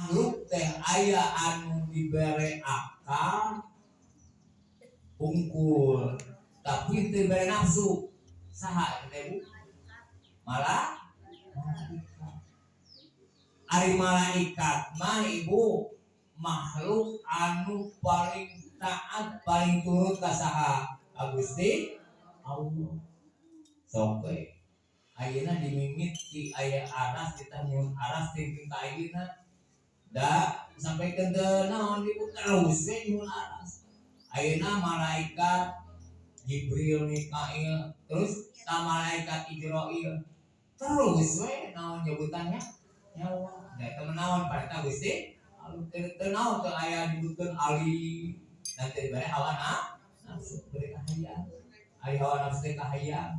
Makhluk teh aya anu dibere akal hungkul tapi teu dibere nafsu. Saha teh, Bu? Malah ari malaikat mah, Ibu, makhluk anu paling taat, paling turut ka saha? Ka Gusti Allah. Sok we ayeuna dimimiti aya aras, kita nyuhun aras ting ka ayeuna da sampai ke naon, Ibu, terus we nyuhun aras. Ayeuna malaikat Jibril, Mikail, terus ka malaikat Ijroil, terus we naon nyebutannya nyawa da eta mah naon, parentah Gusti Allah. Teu naon, teu aya disebutkeun ali dan teu dibere hawa nafsu, bere kahayang. Ari hawa nafsu teh kahayang.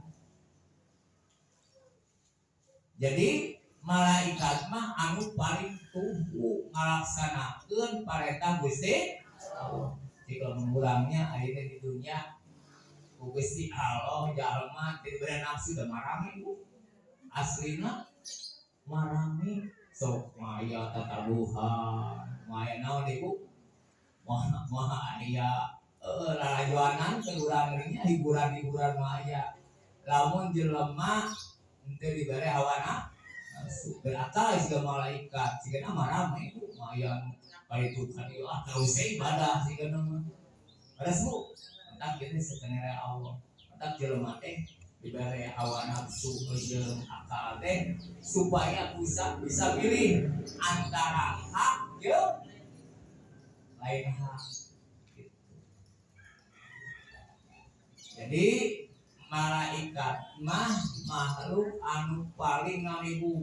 Jadi malaikat mah anu paling tuhu ngalaksanakeun parentah Gusti Allah. Jika mengurangnya akhirnya di dunia ku Gusti Allah jalma teu dibere nafsu da marame, Bu. Aslina marame, sok maya tatabuhan, maya naon, Ibu, mah mah aya lalajoanan ke urang nya, hiburan-hiburan mah aya. Lamun jelema henteu dibere hawa nafsu, berakal siga malaikat, siga mah rame, Bu, maya kaitu kan ieu ah terus we ibadah siga mah. Beres, Bu. Entak kita sebenarnya Allah. Entak jelema teh dibere hawa nafsu jeung akal teh supaya bisa bisa pilih antara hak jeung lain hak gitu. Jadi malaikat mah makhluk anu paling naon, Ibu?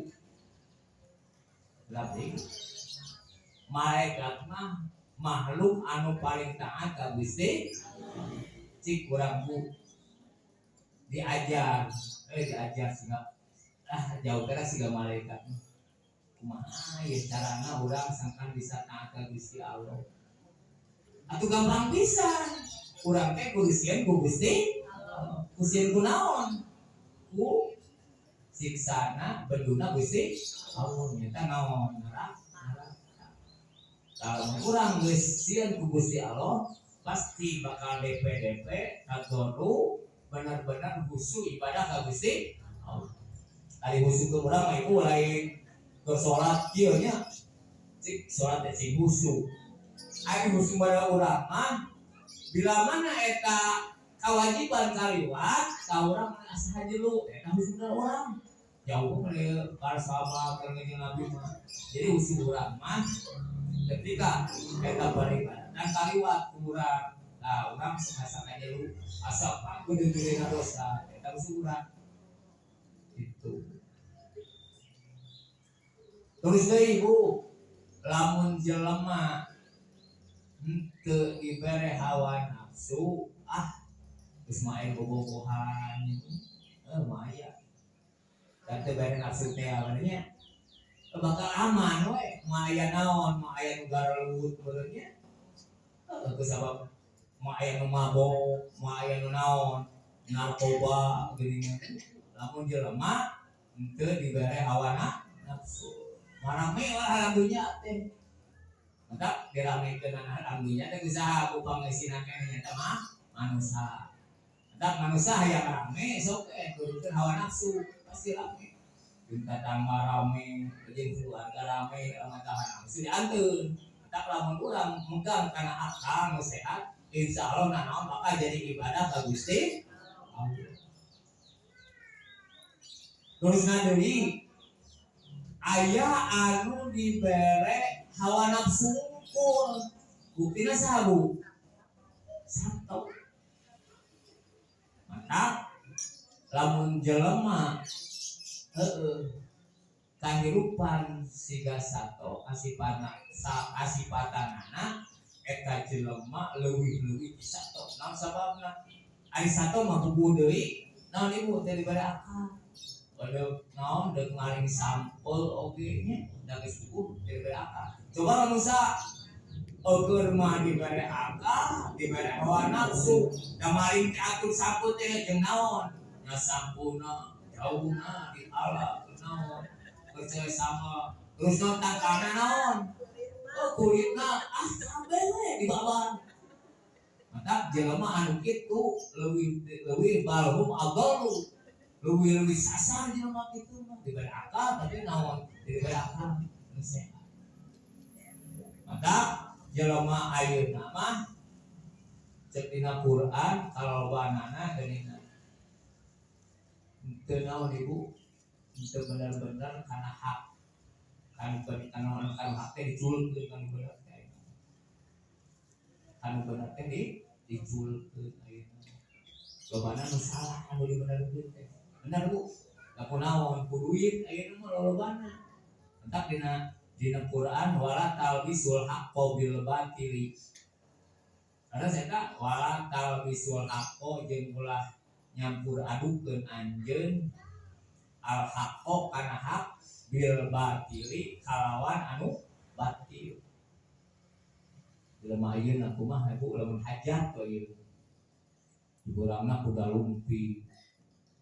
Berarti malaikat mah makhluk anu paling taat ka Gusti. Cik urang, Bu, diajar diajar siga ah jauh kira siga malaikat mah kumaha ya carana urang sangkan bisa taat ka Gusti Allah? Atuh gampang pisan, urang teh kudu sieun ku Gusti Allah. Ku sieun ku naon? Ku siksana benduna Gusti Allah, nyata naon? Neraka. Kalau urang geus sieun ku Gusti Allah, pasti bakal DP DP tadoru, benar-benar khusyuk ibadah ka Gusti Allah. Ari khusyuk ke urang mah, Ibu, lain ke salat kieu nya, cik salat teh sing khusyuk. Ari khusyuk pada urang mah bila mana eta kewajiban kaliwat ka urang asa jelu, eta khusyuk urang jauh dari para sahabat jeung Nabi mah. Jadi khusyuk urang mah ketika eta beribadah dan kaliwat urang, nah urang asa jelu, asa gede-gede dosa, eta khusyuk urang itu. Terus deui, Ibu, lamun jelema henteu dibere hawa nafsu, ah geus mah bobogohan mah aya dan teu bere nafsu teh nya bakal aman we, mah aya naon, mah aya nu garelut meureun nya kusabab mah aya nu mabok, mah aya nu naon, narkoba geuning. Lamun jelema henteu dibere hawa nafsu, marame lah alam dunya teh. Maka diramekeun alam dunya teh usaha ku pangeusina keneh, nyata mah manusia. Maka manusia hayang rame, sok turunkeun hawa nafsu, pasti rame. Jeung tetangga rame, jeung keluarga rame, lamun hawa nafsu dianteun. Maka lamun urang megang kana akal nu sehat, insya Allah nanaon bakal jadi ibadah ka Gusti Allah. Terus deui aya anu dibere hawa nafsu unggul. Buktina saha, Bu? Sato. Maka lamun jelema heeh kahirupan siga sato kasipatna sa kasipatanana, eta jelema leuwih-leuwih ti sato. Naon sababna? Ari sato mah puguh deui naon, Ibu, teh dibere akal. Waduh, naon deuk maling sampeu oge nya da geus puguh teu dibere akal. Coba manusia eueur mah dibere akal, dibere hawa nafsu, da maling teh atur sampeu teh jeung naon? Nya sampeuna jauhna diala naon? Percaya sama terus naon tangkalna naon? Kulitna ah kabeh we dibaban. Maka jelema anu kitu leuwih leuwih balhum adallu, leuwih leuwih sasar jelema kitu mah. Diberi akal tapi naon, diberi akal nu sehat. Maka jelema ayeuna mah cek dina Quran kalobanana geuningan teu naon, Ibu, teu bener-bener kana hak kan, kana kana hak teh diculkeun, kanu bener teh, anu bener teh di diculkeun. Ayeuna lobana nu salah anu dibenerkeun teh. Bener, Bu? Da kunaon? Ku duit ayeuna mah lolobana. Entak dina dina Quran wala talbisul haqqo bil batili. Karena saya wala talbisul haqqo jeung ulah nyampur adukeun anjeun al haqqo kana hak bil batili kalawan anu batil. Jelema ayeuna kumaha, Ibu, lamun hajat we ieu hiburanna kuda lumping.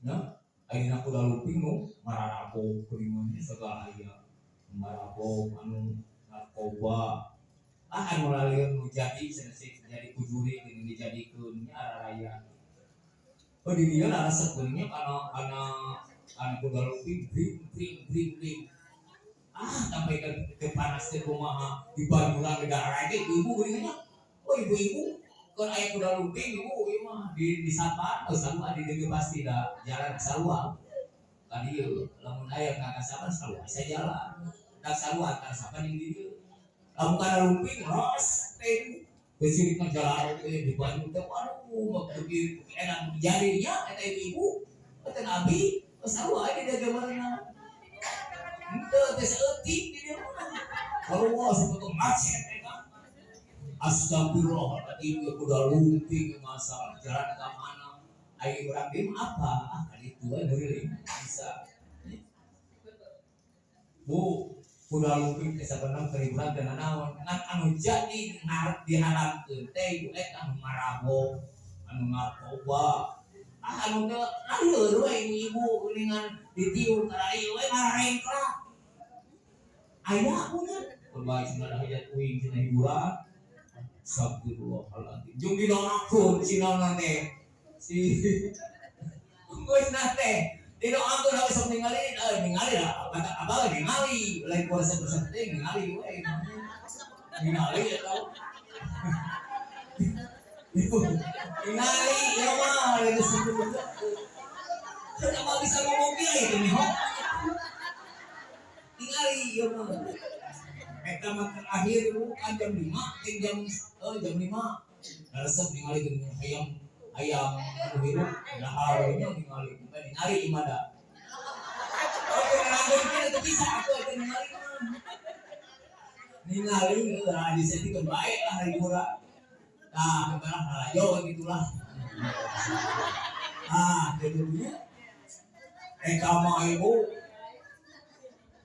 Nah, ayeuna kuda lumping nu mararabok kuningan segala aya marabok, anu narkoba, ah anu lalieun nu jadi cenah sih jadi kujuri geuning dijadikeun nya araraya. Oh, di dieu resep geuning kana kana kana kuda lumping, bring bring bring bring, ah sampai ke panas teh kumaha di Banyulang di daerah ge ibu geuning nya. Oh, ibu-ibu keur aya kuda lumping, Ibu, ieu mah di disapaan. Oh, sarua di dieu pasti da jalan sarua ka dieu. Lamun aya ka kasapan sarua bisa jalan da sarua antara sapan di dieu. Lamun kana lumping ros teh Kecil kan jalan di Bandung teh, waduh, mah begitu enak jadinya eta ibu-ibu eta nabi sarua di dieu gambarna henteu teh saeutik di dieu mah. Kalau wah sebetulnya macet eta. Astagfirullahaladzim, ya kuda lumping masalah jalan ke mana? Ayo urang diem apa? Ah, kan itu we nguriling bisa. Bu, kuda lumping teh sabenerna keur hiburan teh nanaon, ngan anu jadi ngarep diharapkeun teh, Ibu, eta anu marabok, anu narkoba. Ah anu teh lieur we ibu geuningan ditiun kararieu we ngarengklak. Aya punya bae cenah hajat uing cenah hiburan. Astagfirullahaladzim. Jeung didoakeun si naon teh. Si geus na teh didoakeun harus sok ningali, eh ningali lah kata abah ningali lain ku resep-resep teh ningali we. Ningali eta. Ningali ya mah lain sebelum. Kenapa bisa ngomong kieu itu nih, ho? Ningali ya mah. Eta mah terakhir kan jam 5, jeung jam jam 5. Resep ningali geuning hayam hayam anu hirup dahar nya ningali. Ningali imah da. Oh, nerangkeun kieu teu bisa aku eta ningali mah. Ningali heuh disetikeun bae lah hiburan. Tah, lah lalajo gitulah. Ah, kitu nya. Eta mah, Ibu,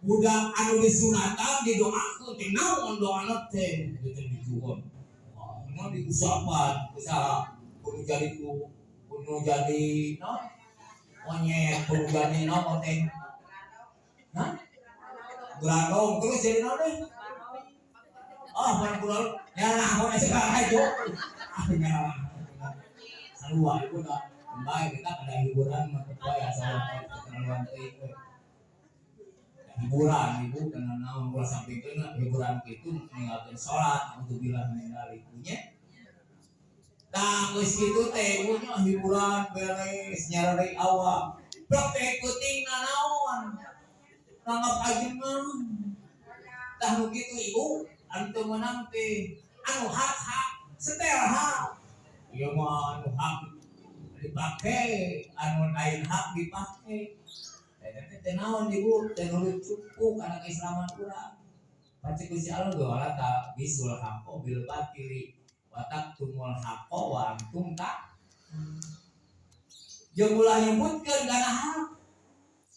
budak anu disunatan didoakeun teh naon doana teh gitu dijuhun. Wah, naon diusapan usaha kudu jadi ku kudu jadi naon monyet, kudu jadi naon teh. Hah? Gerandong terus jadi naon teh? Ah, mana kudu ya naon segala itu. Ah, nyala. Sarua ibu da bae kita ada hiburan mah teu bae asal keterlaluan teuing we. Hiburan, Ibu, karena naon ulah sampikeun hiburan kitu ninggalkeun salat naudzubillah min dzalik nya. Tah geus kitu teh, Ibu nya, hiburan beres nyareri awak. Plek teh peutingna naon? Nanggap ajengan. Tah nu kitu, Ibu, anu teu meunang teh anu hak-hak setel hak. Ieu mah anu hak dipake, anu lain hak dipake. Eta teh teh naon, Ibu, teh nurut cukup kana keislaman urang. Pacek Gusti Allah ge wala talbisul haqqo bil batili wa taktumul haqqo wa antum ta. Jeung ulah nyebutkeun kana hak.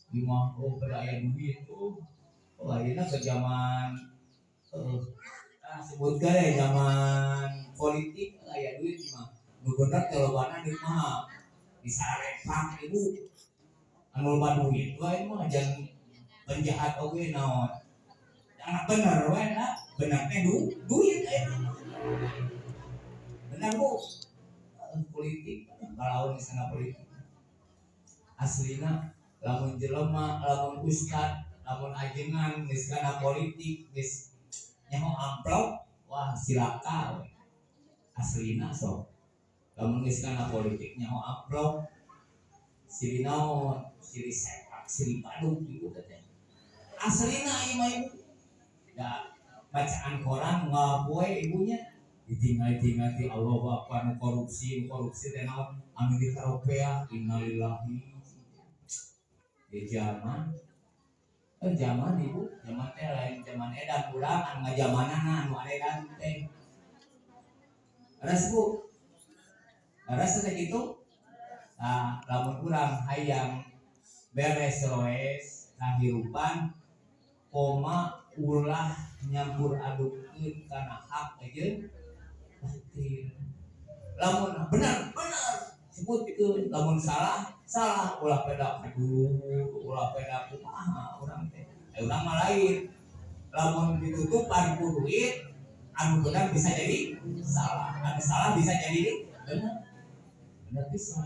Di mah oh pada aya duit oh. Oh ayeuna ke zaman ah sebutkeun ya zaman politik aya duit mah. Nu bener teh lobana di mah disarepak, Ibu. Anu loba duit wae mah jangan penjahat oge naon. Anak bener we da. Benar teh duit aya. Benar, Bu. Politik kalau misalnya politik. Aslina lamun jelema, lamun ustad, lamun ajengan geus kana politik, geus nyaho amplop, wah, silaka we. Aslina sok lamun geus kana politik, nyaho amplop, silih naon, silih sepak, silih baduk gitu teh. Aslina ieu mah, Ibu. Da bacaan koran ngapoe ibunya ditinggal-tinggal ti Allahu Akbar, nu korupsi, nu korupsi teh naon anu dikaropea. Innalillahi. Di zaman zaman, Ibu, zaman teh lain zaman edan urang anu ngajamanana anu aredan teh. Leres, Bu? Leres teh kitu. Nah, lamun urang hayang beres roes kahirupan, koma ulah nyampur adukkeun kana hak jeung batil. Lamun benar, benar sebutkeun, lamun salah, salah. Ulah peda aduh, ulah peda kumaha urang teh. Urang mah lain, lamun ditutupan ku duit, anu benar bisa jadi salah, anu salah bisa jadi benar. Benar bisa.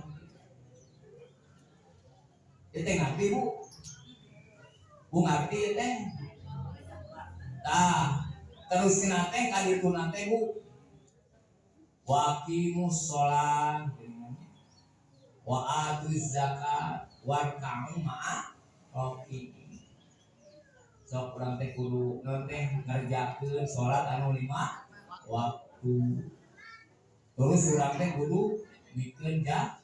Ya teh ngerti, Bu? Bu, ngerti ya teh? Tah, terus kena teh kadituna teh, Bu. Wa aqimus sholat wa atuz zakat warka'u ma'a raki'in. Sok urang teh kudu naon teh, ngerjakeun salat anu 5 waktu. Terus urang teh kudu mikeun zakat.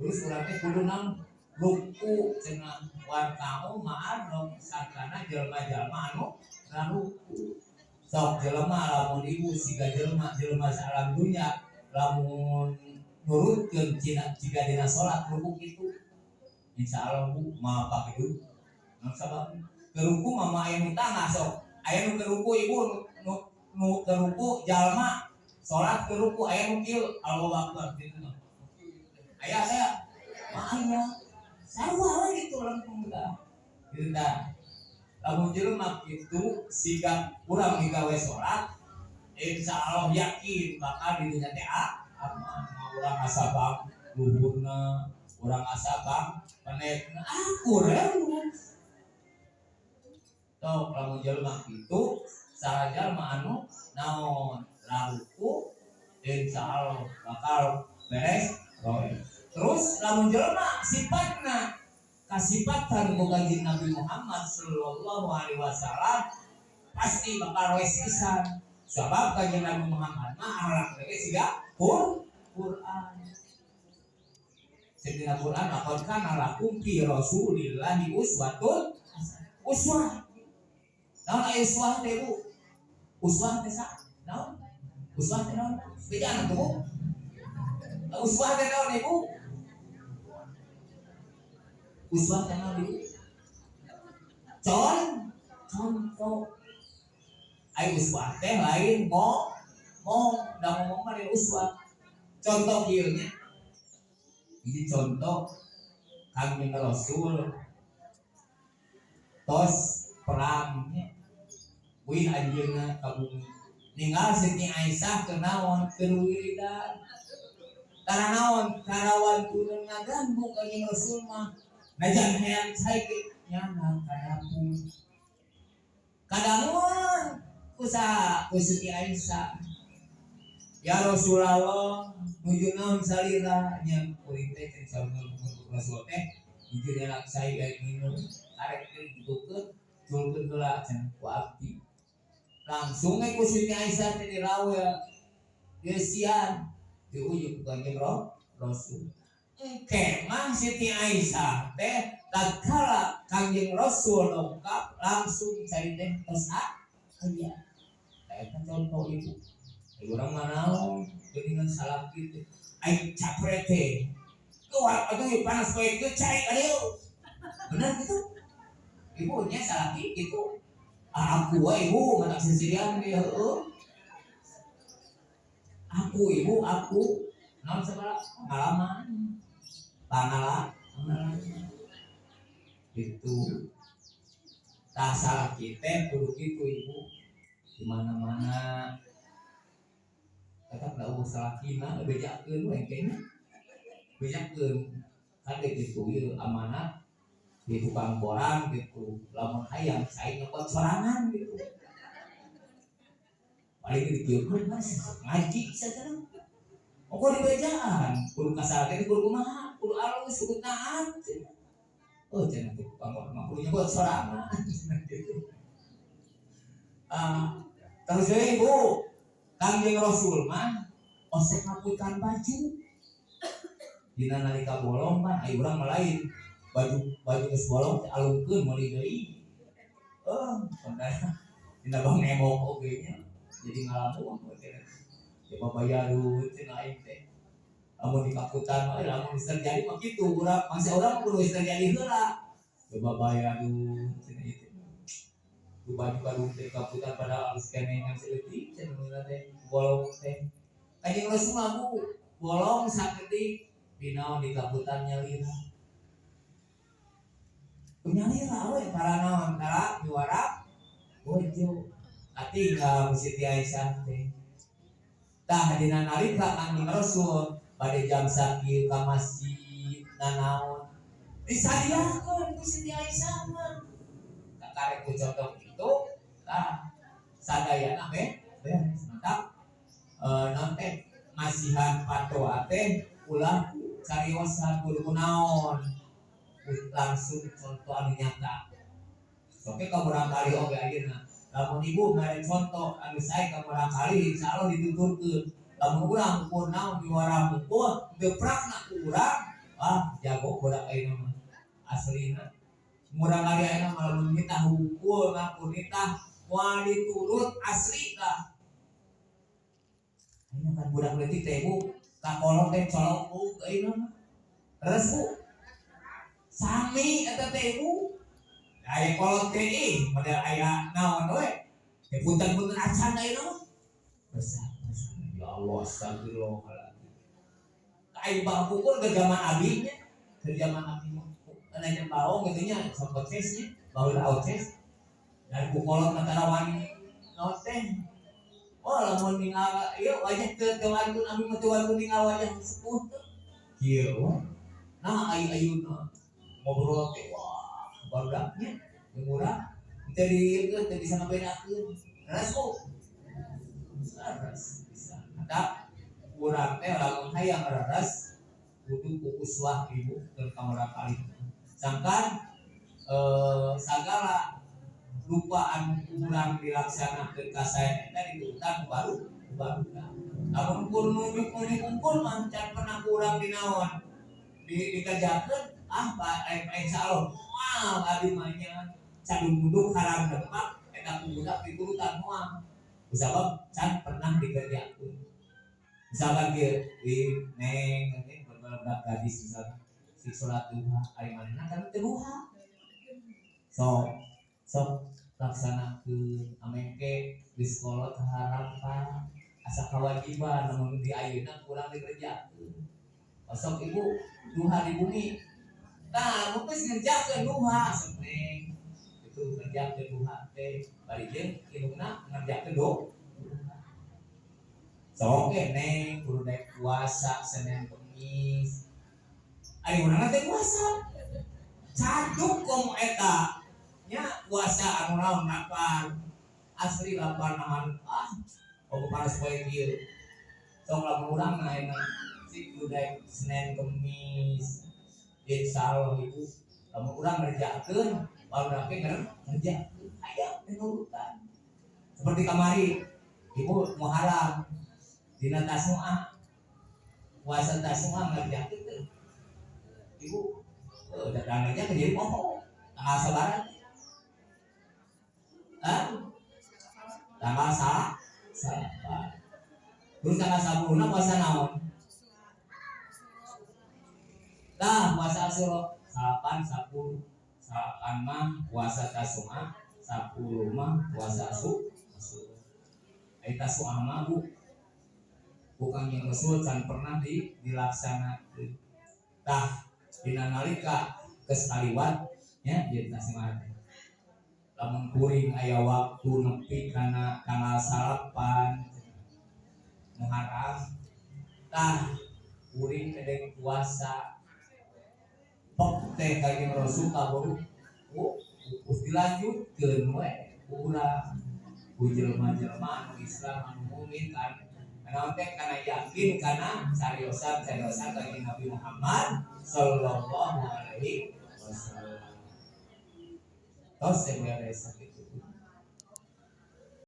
Terus urang teh kudu naon, ruku cenah, warka'u ma'ar sartana jelema-jelema anu ngaruku. Sok jelema lamun ibu siga jelema jelema salam dunya, lamun nurutkeun cina jika dina salat ruku kitu, insyaallah, Bu, moal pake duit. Naon sababna? Ke ruku mah moal aya nu tangah. Sok aya nu ke ruku, Ibu, nu ke ruku, jalma salat ke ruku aya nu kieu, Allahu Akbar gitu. Aya aya mah, aya sarua we gitu, lempeng dah gitu dah. Lamun jelema kitu siga urang digawe salat, insyaallah yakin bakal di dunya teh aman. Urang asa bang luhurna, urang asa bang pendekna, akur ya. Tok lamun jelema kitu salah jalma anu naon, laruku, insyaallah bakal beres. Terus lamun jelema sifatna kasifatan ku Kanjeng Nabi Muhammad sallallahu alaihi wasallam, pasti bakal roes pisan, sebab Kanjeng Nabi Muhammad mah akhlak ge siga Quran. Sayyidina Quran, laqad kana lakum fi rasulillahi uswatun uswah. Naon aya uswah teh, Bu? Uswah teh sa? Naon? Uswah teh naon? Bejaan atuh, Bu. Uswah teh naon, Ibu? Uswah teh naon, Ibu? Contoh. Ai uswah teh lain ngomong, da ngomong mah lain uswah. Contoh kieu nya. Ini contoh Kangjeng Rasul tos perangnya. Wih, anjeunna ka bumi. Ninggal Siti Aisyah keur naon? Keur wiridan. Tara naon? Karawan turun ngaganggu Kangjeng Rasul mah. Najan hayang cai ge nyana ka dapur. Kadanguan ku saha? Ku Siti Aisyah. Ya Rasulullah, nuju naon salira? Nya kuring teh cek saur Rasul teh nuju nyanak cai gaek minum, karek teh ditukeun, culkeun heula cenah ku abdi. Langsung we ku Siti Aisyah teh dirawel. Dieusian, diujuk ku Kanjeng Rasul. Engke mah Siti Aisyah teh tatkala Kanjeng Rasul dongkap, langsung cai teh tos aya. Eta contoh, Ibu. Ibu, urang mah naon geuningan salaki teh. Aing capre teh. Keluar atuh panas poe teu cai ka dieu. Bener gitu? Ibu nya salaki gitu. Ah, aku we, Ibu, matak sisirian ge heueuh. Aku, Ibu, aku naon sabaraha pengalaman. Pengalaman. Itu. Tah, salaki teh kudu kitu, Ibu. Di mana-mana kata da euweuh salakina, bejakeun we kayaknya, bejakeun kade gitu. Ieu amanat di tukang koran gitu, lamun hayang cai nyokot sorangan gitu, paling dikieukeun mas ngaji saja. Oh, di bejaan kudu kasar teh, kudu kumaha, kudu alus, kudu taat. Oh, cenah tukang koran mah kudu nyokot sorangan gitu. Ah, terus deui, Ibu, Kangjeng Rasul mah osok ngaputan baju dina nalika bolong. Pan ayo urang mah lain, baju baju geus bolong teh alungkeun meuli deui. Oh, dina bang nembok oge nya jadi ngalamun coba bayar cenah aing teh. Lamun di kaputan mah, lamun geus terjadi mah kitu urang, mangsa urang kudu geus terjadi heula, coba bayar cenah. Itu ku baju kadung teh kaputan, padahal alus keneh, ngan saeutik cenah teh bolong teh. Kanjeng Rasul mah, Bu, bolong sakedik dinaon di kaputan, nyalira nyalira we tara naon, tara miwarang bojo, katinggal ku Siti Aisyah teh. Tah, dina nalika Kanjeng Rasul bade jam sakieu ka masjid, nanaon disadiakeun ku Siti Aisyah mah, kakarek ku contoh itu. Tah, sadayana beres. Mantap, naon teh masihan fatwa teh ulah cariosan, kudu naon, langsung contoh anu nyata. Oke, ka murangkali oge ayeuna lamun ibu mere contoh anu sae ka murangkali, insyaallah dituturkeun. Lamun urang ukur naon, miwarang ukur geprakna ku urang, ah, jago budak ayeuna mah. Aslina murangkali ayeuna mah lamun nitah hungkul, ngaku nitah moal diturut, asli lah. Ayeuna kan budak leutik teh, Bu, ka kolot teh colok, Bu, ayeuna mah. Leres, Bu, sami eta teh, Bu. Aya kolot teh ih model aya naon we teh, punten-punten acan ayeuna mah besar besar. Ya Allah, astagfirullahaladzim. Ayo bang pukul ke zaman abi nya, ke zaman abi mah nanya baong gitu nya, sok nya baheula auces dan ku kolot mah tara wani naon teh. Oh, lamun ningal ieu wajah teu teu wantun, abi mah teu wantun ningal wajah sepuh teh kieu we. Nah, ayu ayeuna ngobrol teh, wah, barudaknya murah teu di teu bisa ngabedakeun. Leres, Bu, leres bisa. Maka urang teh lamun hayang leres kudu ku uswah, Ibu, keur ka murangkali. Sangkan sagala rupa anu kurang dilaksanakeun kasaean eta diturutan ku baru ku barudak. Lamun kur nunjuk-nunjuk unggul mah can pernah kurang dinaon di dikerjakeun. Ah, Pak, insyaallah moal abdi mah nya cadung-mundung haram depak eta ku budak diturutan moal, sabab can pernah dikerjakeun. Misalkan kieu di neng neng budak gadis, misalkan si sholat duha, ari manehna kan teu duha, sok sok laksanakeun amengke di sekolah harapan asa kewajiban, namun di ayeuna kurang dikerjakeun. Sok Ibu duha di bumi. Nah, mun geus ngerjakeun duha, sok neng itu ngerjakeun duha teh bari jeung indungna ngerjakeun do duha. Sok ge neng kudu daek puasa Senin Kemis, ari urang teh puasa caduk komo eta nya, puasa anu naon, lapar, asli lapar nahan. Ah, komo panas poe kieu. Sok lamun urang mah ayeuna sik kudu daek Senin Kemis. Insyaallah Ibu, lamun urang ngerjakeun, barudak ge ngerjakeun, aya teh nurutan. Seperti kamari Ibu, Muharram dina Tasua, puasa Tasua, ngerjakeun teu Ibu? Oh, datang ngerjakeun jadi poho. Tanggal sabaraha? Hah? Tanggal salapan. Terus tanggal 10 puasa naon? Nah, puasa Asyura salapan 10. Salapan mah puasa Tasua, 10 mah puasa Asyura. Ari Tasua mah, Bu, bukan yang Rasul can pernah dilaksanakeun. Tah, dina nalika geus kaliwat nya di Tasua teh. Lamun kuring aya waktu nepi kana tanggal 9 Muharram, tah kuring edek puasa. Pok teh Kanjeng Rasul kaburu, oh, terus dilanjutkeun we ku urang, ku jelema-jelema anu Islam, anu mukmin kan. Naon teh, kana yakin kana cariosan-cariosan Kanjeng Nabi Muhammad sallallahu alaihi wasallam. Tos, beres sakitu.